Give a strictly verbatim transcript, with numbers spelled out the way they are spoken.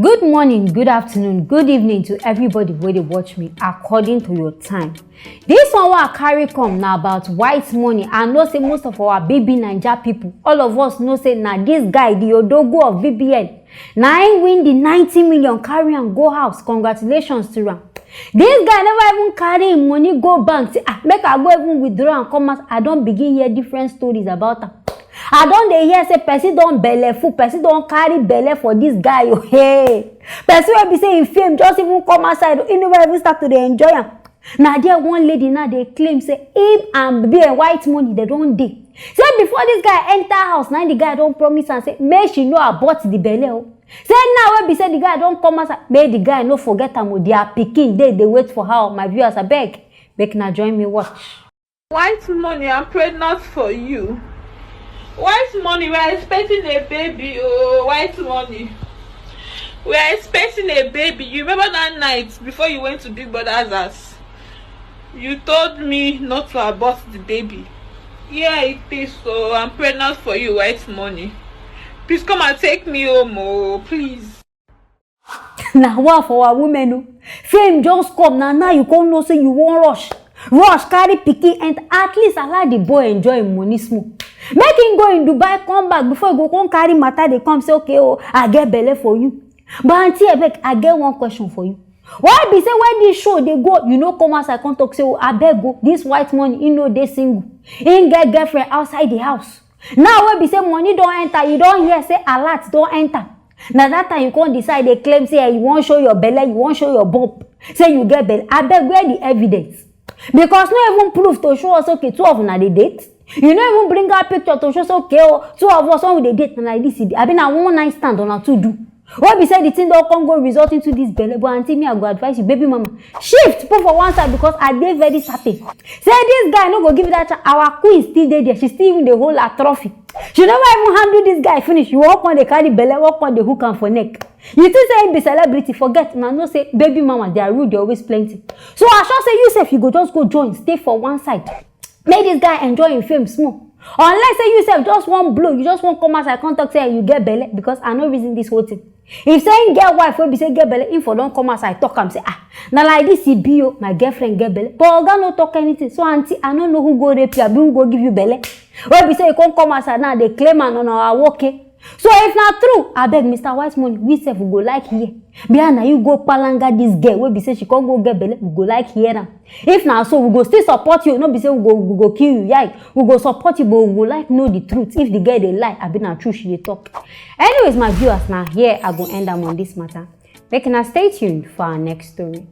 Good morning, good afternoon, good evening to everybody wey dey watch me according to your time. This one wey I carry come na about white money. I know say most of our B B Naija people, all of us know say na this guy, the Odogwu of B B N, na him win the ninety million, carry am go house. Congratulations to am. This guy never even carry him money go bank say, "Ah, make I go even withdraw and come out." I don begin hear different stories about am. I don dey hear say person don belle full, person don carry belle for this guy o. Hey, person wey be say him fame just even come outside o, he never even start to dey enjoy am. Na there one lady now dey claim say him and B B N white money, they don dey. Say before this guy enter house, na the guy don promise am say make she no abort the belle o. Say now wey be say the guy don come outside, make the guy no forget am o, their pikin dey dey wait for her o. My viewers, abeg, make una join me watch. White money, I'm pregnant for you. White money, we are expecting a baby. Oh, white money, we are expecting a baby. You remember that night before you went to Big Brother's house? You told me not to abort the baby. Yeah, it is so. I'm pregnant for you, white money. Please come and take me home, oh, please. Na wa for our women o. Fame just come, na now you come know say you wan rush. Rush carry pikin enter, at least allow the boy enjoy him money small. Make him go in Dubai, come back before he go come carry matter dey come say, "Okay o, I get belle for you." But aunty, abeg, I get one question for you. Why be say when this show dey go, you no come outside come talk say, "Oh, abeg o, this white money, he no dey single. He get girlfriend outside the house." Now wey be say money don enter, you don hear say alert don enter. Na that time you come decide dey claim say, eh, you wan show your belle, you wan show your bump, say you get belle. Abeg, where the evidence? Because no even proof to show us, okay, two of una dey date. You no even bring out picture to show say, okay, oh, two of us, when we dey date, na like this e be. Abi na one night stand una two do? Wey be say the thing don come go result into this belle. But aunty, me, I go advise you, baby mama, shift, put for one side, because I dey very certain say this guy no go give you that chance. Our queen still dey there. She still even dey hold her trophy. She never even handle this guy finish. You wan come dey carry belle, wan come dey hook am for neck. You think say him be celebrity? Forget. Una know say baby mama, their rude dey always plenty. So I sure say you sef, you go just go join, stay for one side. Make this guy enjoy him fame small. Unless say you sef just wan blow, you just wan come outside come talk say you get belle, because I no reason this whole thing. If say him get wife wey be say get belle, him for don come outside talk am say, "Ah, na like this e be o, my girlfriend get belle." But oga no talk anything. So aunty, I no know who go rape you, abi who go give you belle. Wey be say you come come outside now dey claim am on our work, eh? So if na true, abeg, Mister White Money, we sef we go like hear. Bia na you go palanga this girl wey be say she come go get belle, we go like hear am. If na so, we go still support you. No be say we go, we go kill you, yai. We go support you, but we go like know the truth. If the girl dey lie, abi na true she dey talk. Anyways, my viewers, na here I go end am on this matter. Make una stay tuned for our next story.